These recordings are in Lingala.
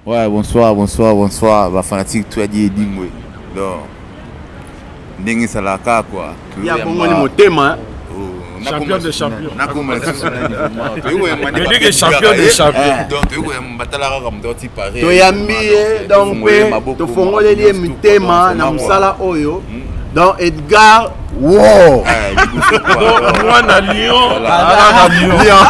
Ouais, bonsoir, bonsoir, bonsoir. Ba fanatique tout a dit Edingwe. Donc ndenge esalaka quoi. Ya bongoli motema. Oh, Champion de champion. Nakoma Edingwe champion de champion. Donc toyokoyamba batala kaka moto ati pare. Toyambi ye donc mpe tofongoleli ye mitema na mosala oyo. Donc Edgar Wow. Donc mwana Lyon, alaka Lyon.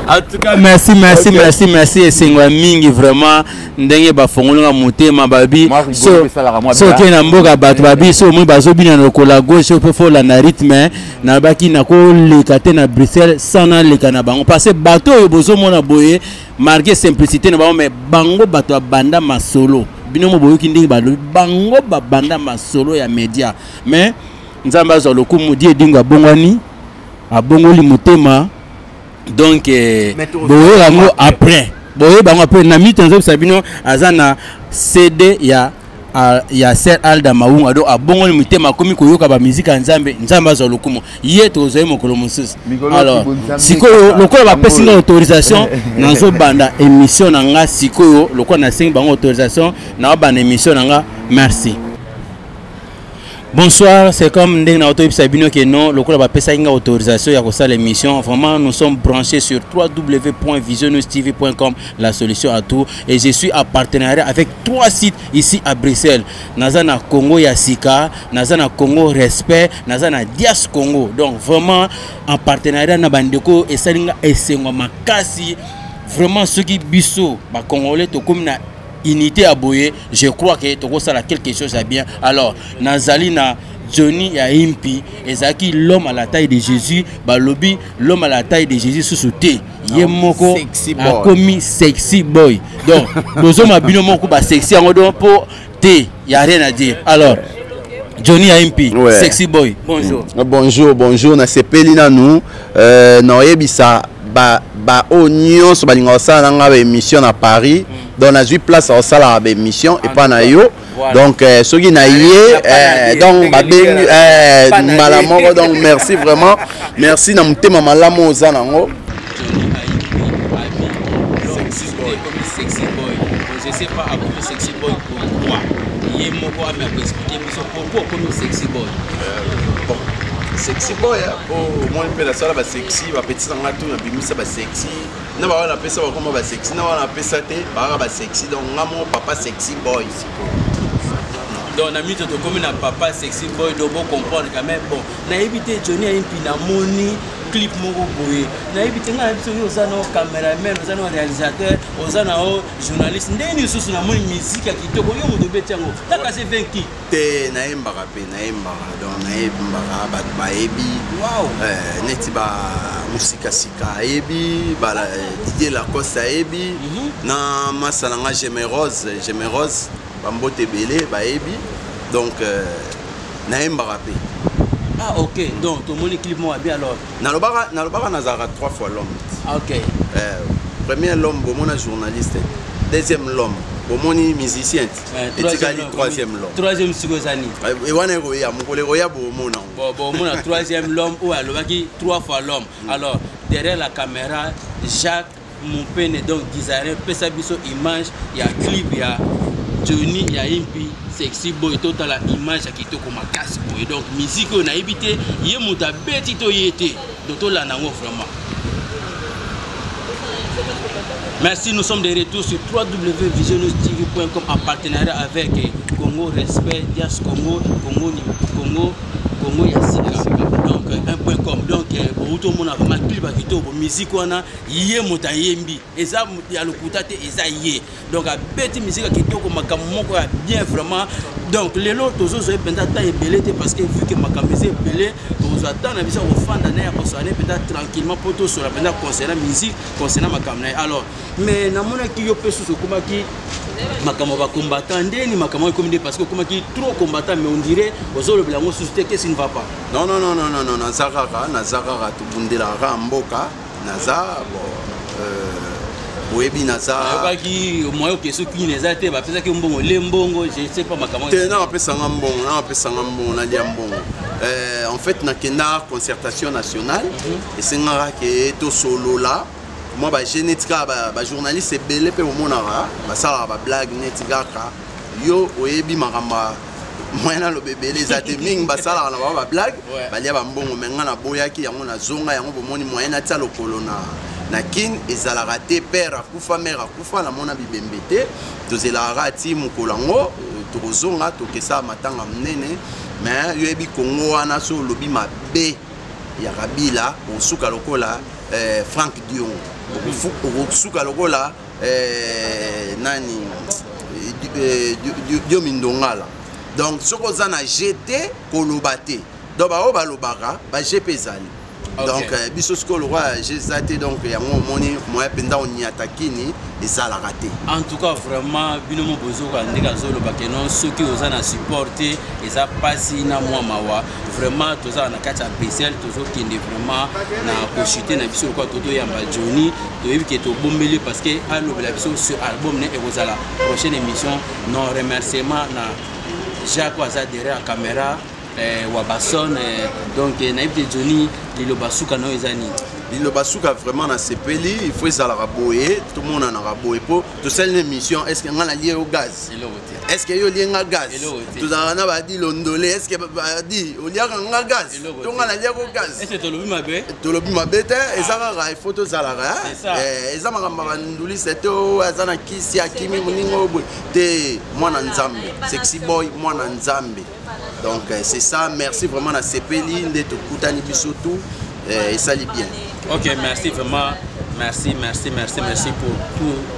En tout cas, merci, merci, okay. Merci, merci. Esengo ya mingi vraiment ndenge bafongoli nga motema babi soki na mboka bato babi so omoni bazobina na lokola gauche mpe fo olanda rythme. Nalobaki nakoleka te na Bruxelles sans naleka na bango, parce que bato oyo bozomona boye malgré simplicité na bango, mais bango bato babanda masolo. Bino mo boyoki ndenge balobi bango babanda masolo ya média, mais Nzambe azwa lokumu. Di Edingo abongwani, abongoli motema. Donc boyoka yango après, boyeba yango après. Na mito nazobisa bino aza na CD ya Ser Alda Maunga. Donc abongoli motema, akomi koyoka bamiziki ya Nzambe. Nzambe azwa lokumu. Ye tozwa ye mokolo mosusu. Alors sikoyo lokola bapesi nga autorisation, nazobanda émission na nga sikoyo. Lokola nasengi bango autorisation, naobanda émission na nga. Merci, bonsoir. C'est comme ndenge na otoyebisa bino ke non, lokola bapesaki nga autorisation ya kosala émission, vraiment nous sommes branchés sur www.visionnewstv.com, la solution à tout. Et je suis en partenariat avec trois sites ici à Bruxelles: naza na Congo ya Sika, naza na Congo Respect, naza na Dias Congo. Donc vraiment en partenariat na bandeko, esali nga esengo makasi vraiment. Soki biso bacongolais tokomi na unité ya boye, je crois que tokosala quelque chose ya bien. Alors nazali na Johnny ya Impi, ezalaki l'homme à la taille de Jésus. Balobi l'homme à la taille de Jésus susu te, ye moko akomi sexy boy. Donc bozoma bino moko basexy yango, donc mpo te, y a rien à dire. Alors Johnny ya Impi, ouais. Sexy boy, bonjour. Bonjour, bonjour. Nasepeli nanu naoyebisa baoyo nyonso balingaka kosala na nga baémission na Paris. Donc nazwi place ya kosalaka baémission epa na yo. Donc soki na ye donc babengi mbala moko. Donc merci, vraiment merci na motema malamu oza nango. Sexy boy, je sais pas akomi sexy boy pourquoi. Ye moko ame akoexpliquer biso pourquoi okomi sexy boy. Bon, sexy boy po omoni mpe nasala basexy bapetits na nga tu, nabimisa basexy na bawana, napesa bakoma basexy, na wana napesa te bakaka basexy. Donc nga moko papa sexy boy sikoyo. Donc na mito tokomi na papa sexy boy, donc bocomprendre quand même. Bon, nayebi te, Johnny Ayimpi, namoni clip moko boye, nayebi te. Ngai nayebi soki oza na cameraman, oza na réalisateur, oza na o journaliste, ndenge lisusu namoni musique ya kitoko, yo moto obeti yango taka se 20 ki? Te, nayembaka mpe, nayembaka. Donc nayembaka, bato bayebi. Neti bamusikasika ayebi, Didier Lacoste ayebi, na masa na nga Gemerose, Gemerose, bambote ebele bayebi. Donc nayembaka mpe. Ah ok, donc tomoni clip moko abi alors. Nalobaka nazalaka trois fois l'homme. Premier l'homme bomona journaliste, deuxième l'homme bomoni musicien, etikali troisième l'homme. Troisième sikoyo eza nini? Wana ekoya, mokolo ekoya bomona. Bon, bomona troisième l'homme oyo alobaki trois fois l'homme. Alors derrière la caméra, Jacques Mopene, donc designer, pesa biso image ya clip ya Johnny ya Impi sexy boy. Totala image ya kitoko makasi boye. Donc musique oyo nayebi te ye moto abeti to ye te, donc tolanda yango vraiment. Merci, nous sommes de retour sur www.visionnewstv.com en partenariat avec Congo Respect, Dias Congo, Congo, Congo, Congo Yasika. Donc, 1.com. Donc, tout le monde a vraiment clip ya kitoko, musique wana, ye moto ayembi. Eza ya lokuta te, eza ye. Donc, abeti musique ya kitoko, makambo moko ya bien vraiment. Donc, lelo tozozwa ye mpenza temps ebele te, parce que vu que makambo eza ebele, tozwa temps na biso ya kofanda na ye, ya kosola ne mpenza tranquillement, mpo tosola mpenza concernant musique, concernant makambo na ye. Alors, mais namonaki yo mpe susu okomaki makambo ya bacombattant. Ndeni makambo ekomi nde? Parce que okomaki trop combattant, mais on dirait ozolobela yango susu te. Qu'est-ce qui ne va pas? Non, non, non, non, non, non, naza kaka, naza kaka, tobundelaka kaka mboka. Naza bon, boyebi naza. Nayokaki moyen oke soki nini eza te, bapesaki mbongo le mbongo, je sais pas makambo. Te, na bapesanga mbongo, na bapesanga mbongo, nalia mbongo. En fait nakenda concertation nationale, esengaka ke tosolola. Mwa baje neti kaka bajournaliste ebele mpe bomonaka basalaka bablague neti kaka yo oyebi makambo moyen naloba ebele eza te. Mingi basalaka na bango bablague, balia bambongo. Me ngai naboyaki yango, nazonga yango. Bomoni, moyen natia lokolo na Kine ezalaka te. Père akufa, mère akufa, namona bibembe te. Tozelaka kaka ti mokolo yango tokozonga, tokesala matanga monene. Mais yo yebi Kongo wana, so olobi mabe ya Kabila, okosuka lokola Frank Diongo, okosuka lokola nani, Diomi Ndongala. Donc soki oza na g te, koloba te. Donc baoyo balobaka ba g mpe ezali. Donc biso sikoyo lokola g eza te, donc yango omoni moyen mpenza oniata kini ezalaka te. En tout cas, vraiment, bino mo bozoka ndenge azoloba ke non, soki oza na support te, eza mpasi na mwa mawa. Vraiment, tozala na kati ya Bruxelles, tozokende vraiment na kochute na biso lokola totoyamba Johnny. Toyebi ke tobombeli parce que alobela biso sur album ne ekozala prochaine émission. Non, remerciement na Jacques aza derrière caméra, Wabason. Donc nayebi te, Johnny, liloba suka na oyo eza nini? Liloba suka, vraiment nasepeli. Il faut ezalaka boye, tomonanaka boye mpo tosali na émission. Est ce que ngai nalie yo gaz? Est ce que yo olie nga gaz? Tozalaka na badi londole. Est ce que badi oliaka nga gaz to ngai naliako gaz? Tolobi mabe? Tolobi mabe te. Eza kaka il faut tozalaka. Eza makambo ya bandulise te. Oyo aza na kisi, akimi moninga oyo boye te. Mwana Nzambe, Sexy Boy, mwana Nzambe. Donc c'est ça. Merci vraiment, nasepeli nde tokutani biso tout, esali bien. Ok, merci vraiment. Merci, merci, merci, merci pour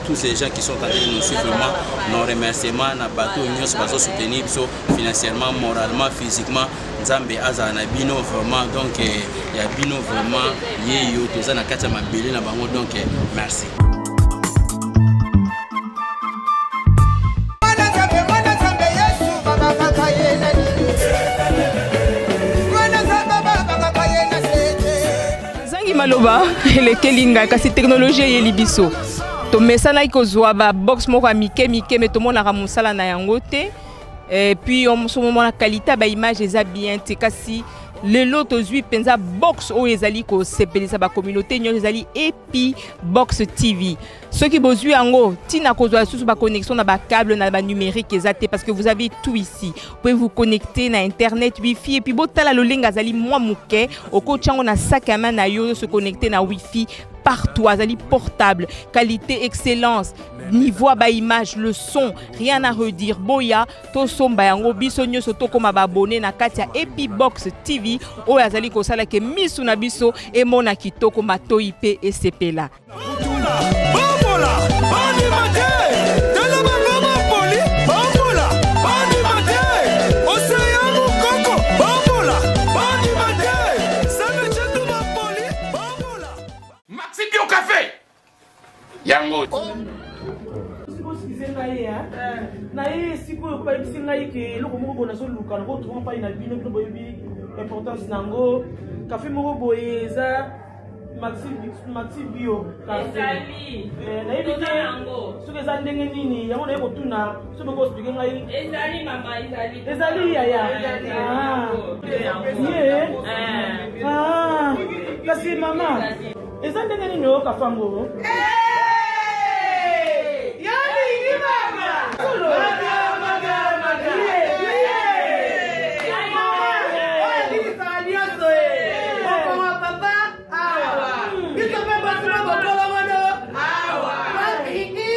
tous ces gens qui sont en train de nous suivre. Vraiment, nos remerciements na bato nyonso bazo soutenir biso financièrement, moralement, physiquement. Nzambe azala na bino vraiment. Donc ya bino vraiment ye yo toza na kati ya mabele na bango. Donc merci. Zangi maloba elekeli ngai, kasi technologie eyeli biso. Tomesanaki kozwa babox moko ya mike mike, me tomonaka mosala na yango te. Et puis omona qualité ya baimage eza bien te. Kasi lelo tozwi mpenza box oyo ezali kosepelisa bacommunauté nyonso, ezali Epi Box TV. Soki bozwi yango, ntina kozwa lisusu baconnexion na bacable na banumérique eza te, parce que vous avez tout ici. Vous pouvez vous connecter na internet wifi. Et puis botala lolenge azali mwa moke, okotia yango na sac à main na yo, se connecter na wifi partout. Azali portable, qualité excellence, niveau ya baimage, le son, rien à redire. Boya tosomba yango biso nyonso, tokóma baabonné na kati ya Epi Box TV oyo azali kosalaka misu na biso emona kitoko, matoi mpe esepela. Bambola bandima te, tala bango bapoli. Bambola bandima te, oseya mokoko. Bambola bandima te, samecetu bapoli. Bambola. Maxi Bio Café yango. Bosikize ngai na ye sikoyo po bayebisi ngai ke eloko moko boye nazoluka nakotrouva mpai na bino. Bino boyebi importance na yango. Kafe moko boye eza Maxi Bio Café. Nayebi te soki eza ndenge nini yango. Naye kotuna soki boko expliquer ngai. Ezali, mama, ezali. Ezali yaya ye. Kasi mama, eza ndenge nini oyo kafe yango? Yalingi mama. Oyo bilisaka nyonso e okoma papa awa, biso mpe basi na bokolo awa bakingi.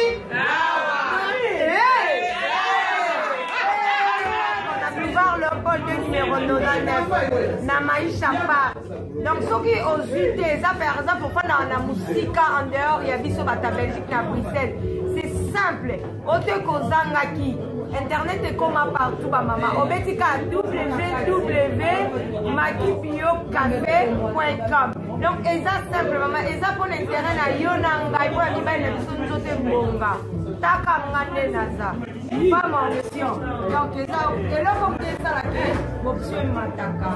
Na boulevard Léopold 2, numéro 99, na Maisha Park. Donc soki ozwi te, eza par exemple ofandaka na mosika, en dehors ya biso bato ya Belgique na Bruxelles, c'est simple. Ote kozangaki internet ekoma partout. Bamama, obeti ka www.makibiocafé.com. Donc eza simple, mama, eza mpona intérêt na yo na ngai, mpona mibali na biso nzoto ebonga. Taka nga nde naza femme option. Donc eza eloko moto esalaka option emataka,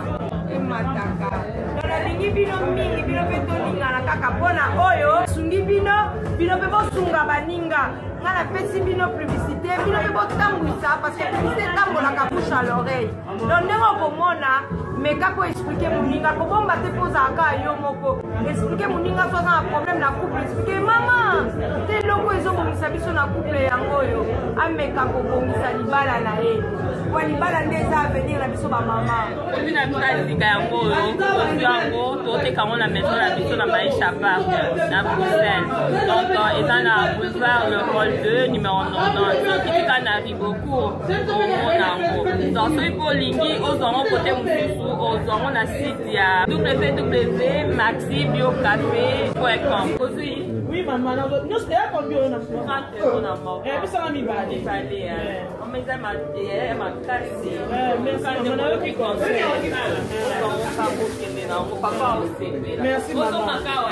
emataka. Donc nalingi bino mingi, bino mpe tolingana kaka mpona oyo sungi bino, bino mpe bosunga baninga. Nga napesi bino publicité, bino mpe botambwisa, parce que publicité etambolaka. Ezalaka bouche à l'oreille. Donc ndenge okomona, meka ko expliquer moninga, kobomba te mpo ozalaka yo moko. Expliquer moninga so aza na problème na couple, expliquer mama te eloko ezobongisa biso na couple yango oyo, ameka kobongisa libala na ye, po libala nde eza avenir na biso bamama. Produit na biso ya sika yango oyo, tozwi yango, toteka yango na maison na biso na Maisha Park na Bruxelles. Donc eza na boulevard Leopold 2 numéro 90. Soki tika na Ribocourt omona yango. Donc soki mpe olingi ozwa yango kote mosusu, ozwa yango na site ya www.maxibiocafe.com. Ozwi? Oui mama, nyonso eya combien oyo na 30 euros na moko. Eh, bisanga mibale. Mibale, eh. Mama eza makasi. Merci mama, nayoki conseil. Okende na yango, papa osepela. Merci mama. Ozongaka wa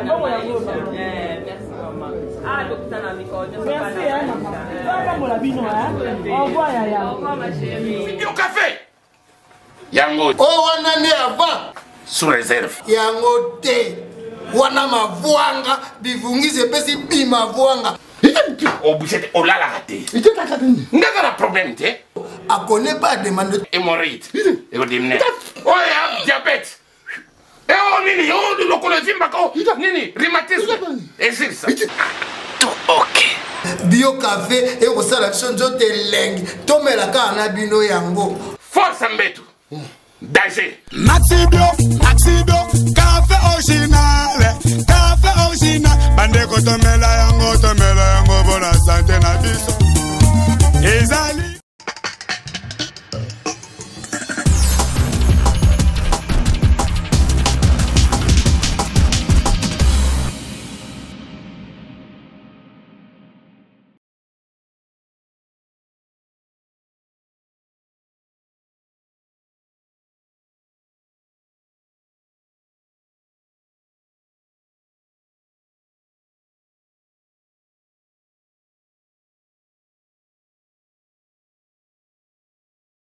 Mbongo yango mama. Merci mama. Ah, lokuta na mikolo nyonso. Merci hein mama. Pambola bino hein. Au revoir yaya. Au revoir ma chérie. Yo café. Yango. O wana nde avant. Sous réserve. Yango te. Wana mavwanga bivungisi epesi bimavwanga. Obligé te olalaka te. Nga na problème te. Akone pas demande. Hémorroïde. Ekodimne. Oya diabète. Eh oh nini oh lokolo evimbaka oh nini rhumatisme. Esilisa. Tout ok. Bio café ekosala biso nzoto elengi, tomela kaka na bino yango. Force mbetu. Danger. Maxi Bio, Maxi Bio, café original, café original. Bandeko tomela yango, tomela yango bona santé na biso. Ezali.